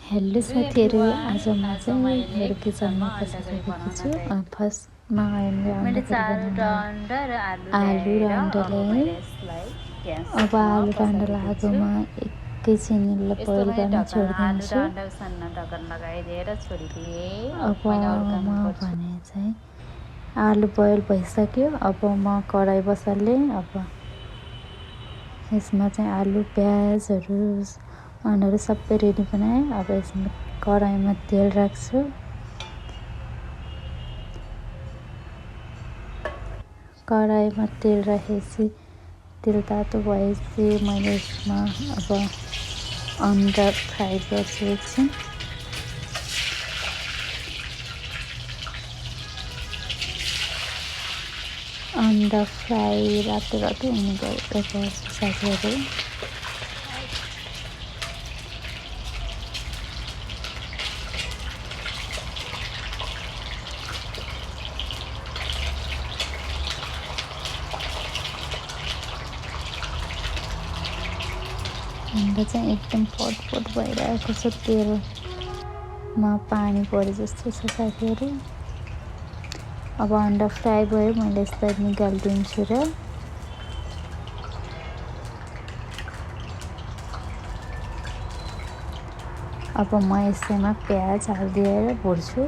Hello साथीहरू, आज म चाहिँ मेरो किचनमा पसिसकेको छु। फर्स्टमा हामीले अन्डा करी बनाउने आलु र अन्डा ल्याएँ। अब आलु र अन्डालाई आगोमा एकैछिन बोइल गर्न छोडिदिन्छु। अब म भने चाहिँ आलु बोइल भइसक्यो। अब म कराई बसालेँ। अब यसमा चाहिँ आलु प्याजहरू अन्डाहरू सबै रेडी बनाएँ। अब यसमा कराईमा तेल राख्छु। कराईमा तेल राखेपछि तेल तातो भएपछि मैले यसमा अब अन्डा फ्राई गर्छु एकछिन। अन्डा फ्राई रातो रातो हुने गर्छु साथीहरू। अन्डा चाहिँ एकदम फटफट भइरहेको छ, तेलमा पानी परे जस्तो छ साथीहरू। अब अन्डा फ्राई भयो, मैले यसलाई निकालिदिन्छु र अब म यसैमा प्याज हालिदिएर भुट्छु।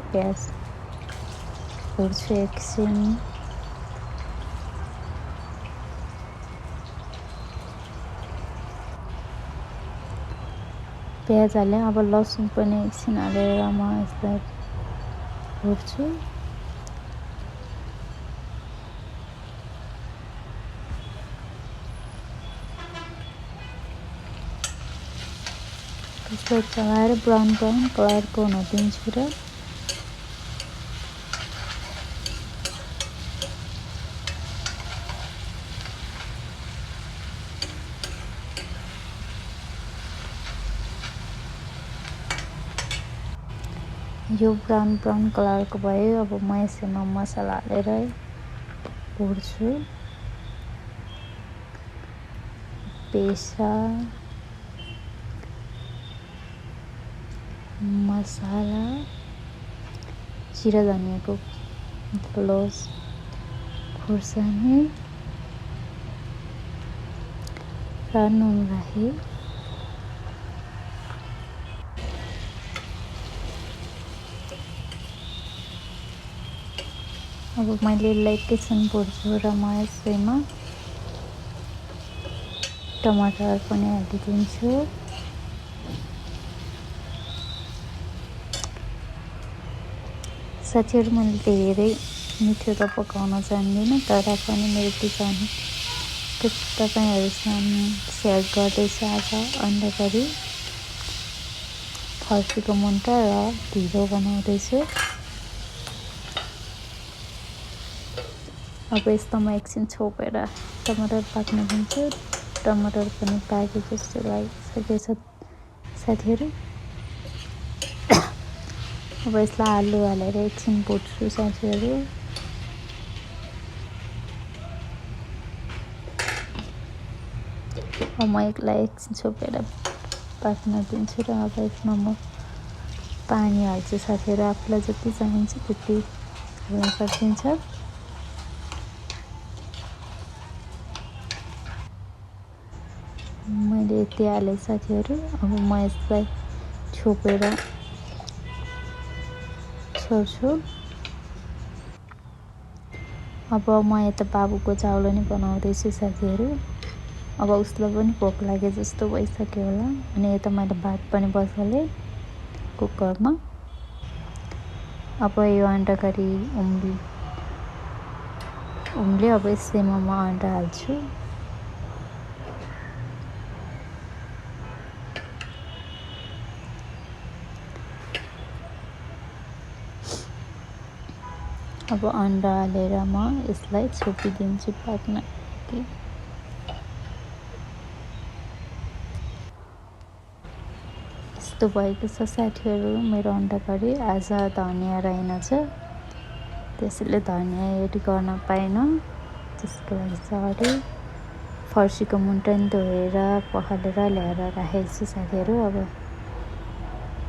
एकछिन। प्याज हालेँ। अब लसुन पनि एकछिन हालेर म यसलाई भुट्छु। त्यसलाई चलाएर ब्राउन कलरको हुन दिन्छु र यो ब्राउन कलरको भयो। अब म यसैमा मसला हालेर भुट्छु। बेसार, मसाला, जिरा धनियाँको ब्लोज, खुर्सानी र नुन राखेँ। अब मैले यसलाई एकैछिन भुट्छु र म यसैमा टमाटर पनि हालिदिन्छु। साथीहरू, मैले धेरै मिठो त पकाउन जान्दिनँ, तर पनि मेरो किचनको तपाईँहरूसँग सेयर गर्दैछु आज अन्डा करी फर्सीको मुन्टा र ढिँडो बनाउँदैछु। अब यस्तो म एकछिन छोपेर टमाटर पाक्न दिन्छु। टमाटर पनि पाके जस्तो लागिसकेको छ साथीहरू। अब यसलाई आलु हालेर एकछिन भुट्छु साथीहरू। अब म यसलाई एकछिन छोपेर पाक्न दिन्छु र अब यसमा म पानी हाल्छु साथीहरू। आफूलाई जति चाहिन्छ त्यति हाल्न सकिन्छ। मैले यति हालेँ साथीहरू। अब म यसलाई छोपेर छोड्छु। अब म यता बाबुको चाउलो नि बनाउँदैछु साथीहरू। अब उसलाई पनि भोक लागे जस्तो भइसक्यो होला। अनि यता मैले भात पनि बसालेँ कुकरमा। अब यो अन्डा करी उम्ल्यो। अब यसैमा म अन्डा हाल्छु। अब अन्डा हालेर म यसलाई छोपिदिन्छु पाक्न लागि। यस्तो भएको छ साथीहरू मेरो अन्डा करी। आज धनियाँ रहेनछ, त्यसैले धनियाँ एड गर्न पाइनँ, त्यसको लागि सरी। फर्सीको मुन्टा नि धोएर पखालेर ल्याएर राखेको छु साथीहरू। अब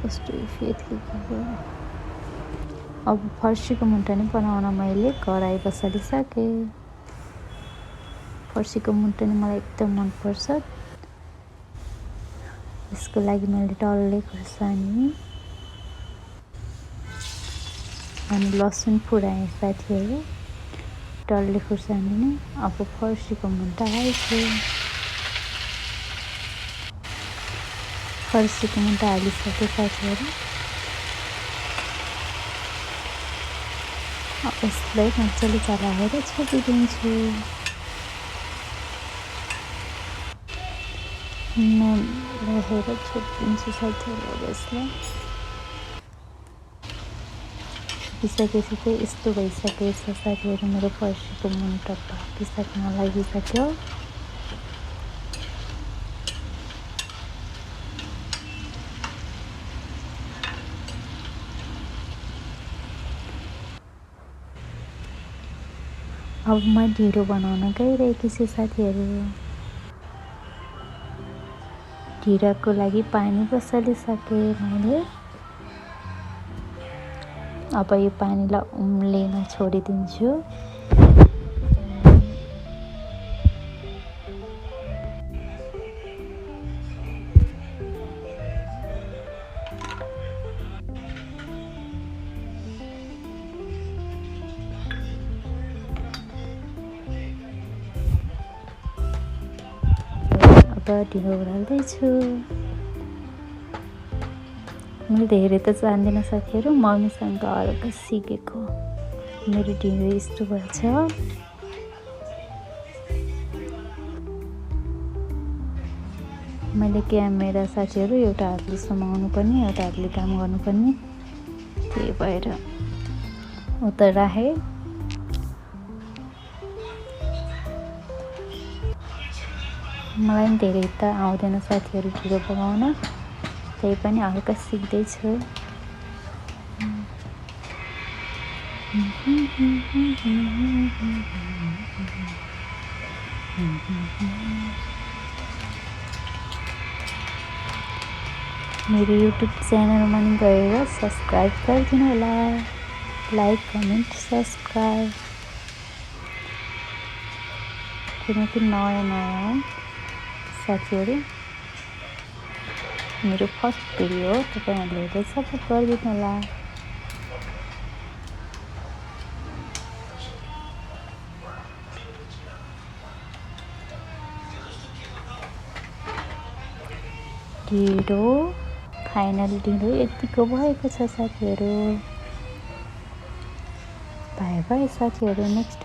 कस्तो इफेक्ट लेखेको। अब फर्सीको मुन्टा नि बनाउन मैले कराई बसालिसकेँ। फर्सीको मुन्टा नि मलाई एकदम मनपर्छ। यसको लागि मैले डल्ले खुर्सानी अनि लसुन फुराएँ साथीहरू। डल्ले खुर्सानी नै अब फर्सीको मुन्टा हाल्छु। फर्सीको मुन्टा हालिसकेँ साथीहरू। अब यसलाई मजाले चलाएर छोपिदिन्छु। नुन राखेर छोपिदिन्छु साथीहरू। अब यसलाई छोपिसकेपछि चाहिँ यस्तो भइसकेछ साथीहरू। मेरो फर्सीको मुन्टा पाकिसक्न लागिसक्यो। अब म ढिँडो बनाउन गइरहेकी छु साथीहरू। ढिँडोको लागि पानी बसालिसकेँ मैले। अब यो पानीलाई उम्लिन छोडिदिन्छु। अब ढिँडो उडाल्दैछु। मैले धेरै त जान्दिनँ साथीहरू, मम्मीसँग हल्का सिकेको। मेरो ढिँडो यस्तो भएछ। मैले क्यामेरा साथीहरू एउटा हातले समाउनु पर्ने, एउटा हातले काम गर्नुपर्ने, त्यही भएर उता राखेँ। मलाई पनि धेरै त आउँदैन साथीहरू ढिँडो पकाउन, त्यही पनि हल्का सिक्दैछु। मेरो युट्युब च्यानलमा नि गएर सब्सक्राइब गरिदिनु होला। लाइक कमेन्ट सब्सक्राइब, किनकि नयाँ साथीहरू मेरो फर्स्ट भिडियो हो। तपाईँहरूले हेरेर सपोर्ट गरिदिनु होला। ढिँडो फाइनल ढिँडो यतिको भएको छ साथीहरू। बाई बाई साथीहरू, नेक्स्ट